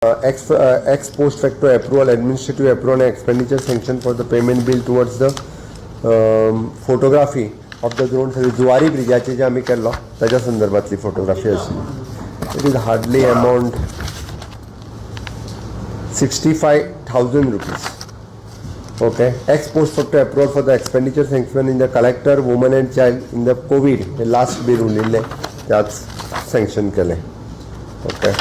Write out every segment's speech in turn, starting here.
Ex post facto approval, administrative approval and expenditure sanction for the payment bill towards the photography of the drone. Zuari ब्रिजाचे जे आमी केल्लो ताच्या संदर्भातली photography आशिल्ली. It is hardly amount ₹65,000. Okay, ex post facto approval for the expenditure sanction in the collector, woman and child in the COVID, hey last bill उरिल्लें त्याच sanction केलें. Okay,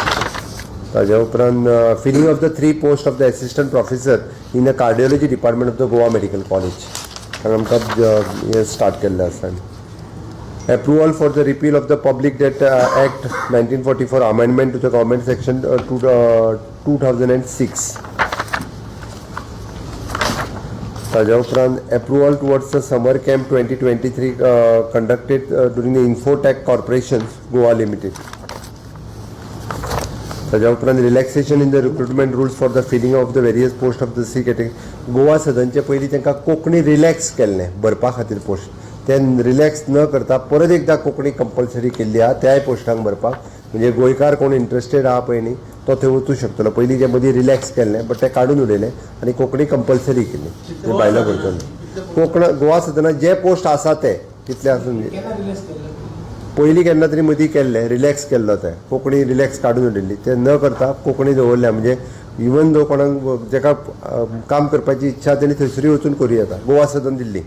ताज्या उपरांत filling of the three post of the assistant professor in the cardiology department of the Goa Medical College, कारण आमकां हें start केल्लें आसा. Approval for the repeal of the Public Debt Act 1944, amendment to the government section 2006. ताज्या उपरांत approval towards the summer camp 2023 conducted during the Infotech Corporation Goa Limited. ताज्या उपरांत relaxation in the recruitment rules for the filling of the various post of the C category. Goa सदनचे पयलीं तांकां Konkani relax केल्लें भरपा खातीर post, ते relax न करता परत एकदां कोंकणी कंपल्सरी केल्ली आहा त्याय पोस्टांक भरपाक. म्हणजे गोंयकार कोण इंट्रस्टेड आहा पळय न्ही, तो थंय वचूं शकतलो. पयलीं जे मदीं रिलॅक्स केल्लें, बट तें काडून उडयलें आनी कोंकणी कंपल्सरी केली. ते बायलां भरतले कोंकण गोवा सदनात जे पोस्ट आसा ते तितले आसून. केन्ना रिलीज केल्लें? पयलीं केन्ना तरी मदीं केल्लें, रिलॅक्स केल्लो. ते कोंकणी रिलॅक्स काडून उडयल्ली, ते न करता कोंकणी दवरल्या. म्हणजे इवन दो कोणाक जेका काम करपाची इच्छा, तेणी थंयसरूय वचून करूं येता. गोवा सदन दिल्ली.